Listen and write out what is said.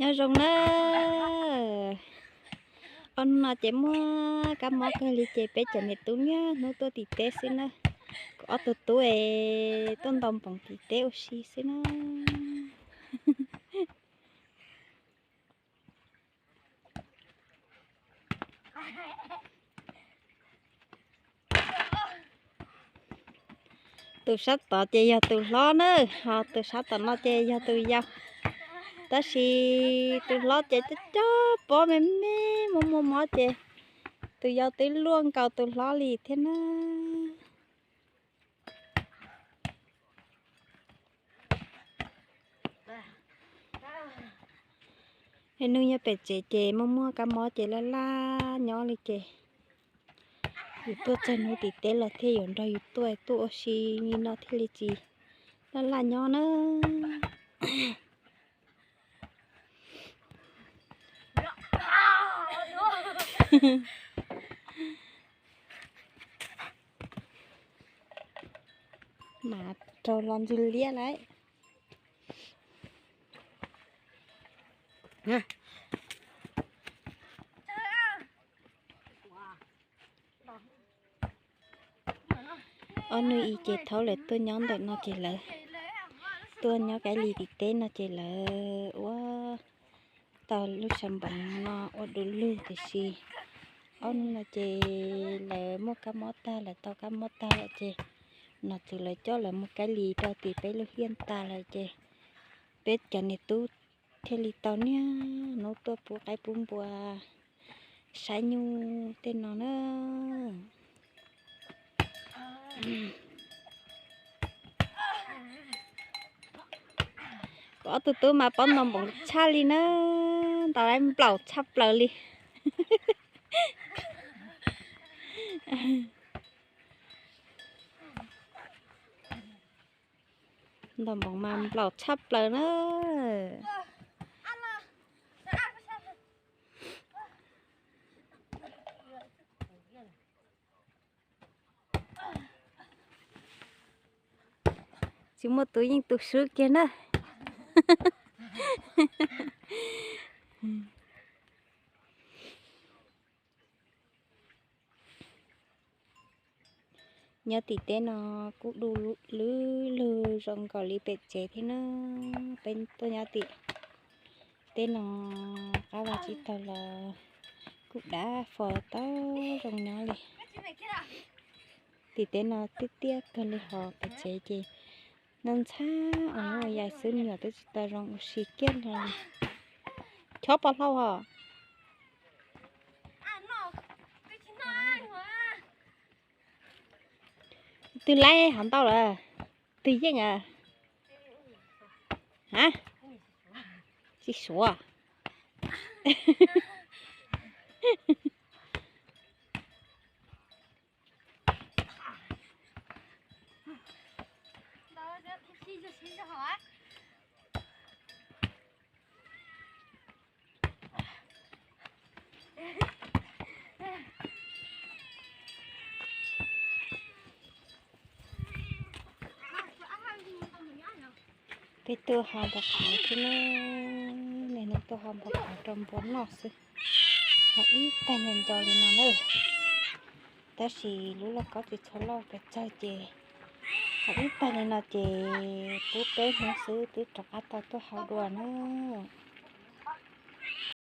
Nyob zoo na. Ob hnub no ces muaj kab mob kawg li ces peb cov niam tub niaj hnub tuaj tim teb xwb na. Kuv ob tug tub es tuaj ntaus npoos tim teb ua si xwb na. Tus sab tod ces yog tus hlob na, ho tus sab tom no ces yog tus yau. Tab sis tus hlob ces cog cog pob me me muaj muaj mob ces tus yau twb luaj nkaus tus hlob li thiab na. Hnub nyob pem tsev ces muaj muaj kab mob ces laj laj nyob li ces yus tuaj txog hnub tim teb los thiaj yuav nrog yus tuaj, tuaj ua si li no thiaj li tsis laj laj nyob na. Mas raug los ntsws liab lawm. Ob hnub ib ces thaum lawv tuaj nyob ntawm no ces lawv tuaj nyob Kaib Lis tim teb no ces lawv ua tau lub sab npoos no ua du lug tiam sis ob hnub no ces lawv muaj kab mob tag, lawv tau kab mob tag lawm ces nom tswv lawv coj lawv mus Kaib Lis rau tim peb lub hiaj tas lawm ces peb cov niam tub thiaj li tau niaj hnub tuaj pub qaib pub npua saib nyuj tej no na. Kuv ob tug tub mas pob ntaus npoos tshaj li na, ntaus nplaum tshaj plaws li. Ntaus npoos mas nplaum tshaj plaws na. Tsis muaj tus yeej tus swb kiag na. Nyob tim teb no kuj du lub lug zoo nkaus li pem tsev thiab na. Peb tuaj nyob tim teb no qab vaj tsib taug los kuj dav fo tau zoo nyob li. Tim teb no tiaj tiaj kawg li hos pem tsev ces no ntxhab os, yais xwb me nyuam twb tsis tau zoo ua si kiag li. Chob pov hlau hos. Twg laib hov ntau lawm? Twg yeej a? Ha? Tsis suav. Peb tuaj hau npua qhauv thiab na, niaj hnub tuaj hau npua qhauv rau npua noj xwb. Hau ib tag nco nco li no na. Tab sis lub lauj kaub tsis tshua loj pes tsawg ces hau ib tag li no ces pub peb hnub xwb twb rov qab tau tuaj hau dua na.